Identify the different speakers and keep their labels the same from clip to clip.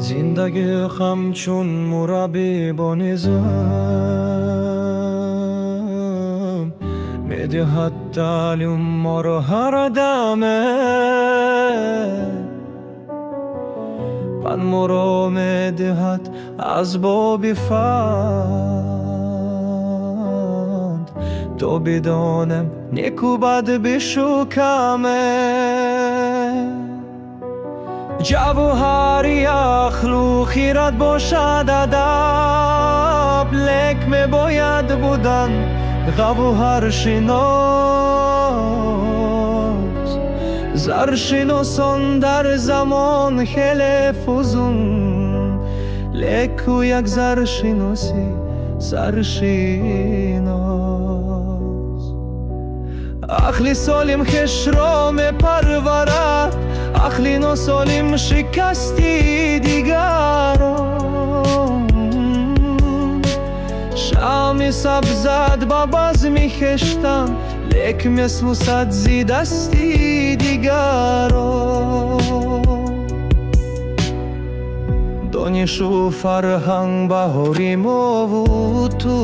Speaker 1: Зиндагӣ ҳамчун мураббӣ бо низом медиҳад таълим моро ҳар даме, панд моро медиҳад асбоби фанд, то бидонем неку бад бишукаме. Ҷавҳари ақлу хирад бошад адаб, лек мебояд будан гавҳаршинос. Заршиносон дар замон хеле фузун, леку як заршиноси саршинос. Ақли солим хешро мепарварад, ақли носолим шикасти дигарон. Шамъи сабзад ба базми хештан, лек месӯзад зи дасти дигарон. Донишу фарҳанг баҳори мову ту,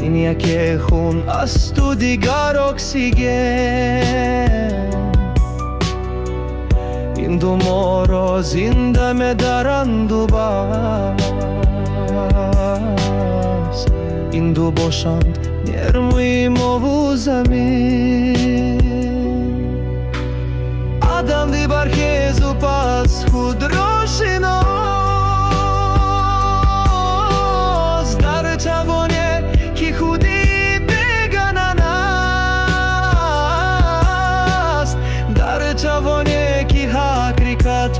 Speaker 1: ин яке хун асту дигар оксиген. Ин ду моро зинда медаранду бас, ин ду бошанд нермуи мову замин. Адам дибархезу пас худро шинос, дар ҷавоне ки худи беганан аст, дар ҷавоне ки ҳақиқат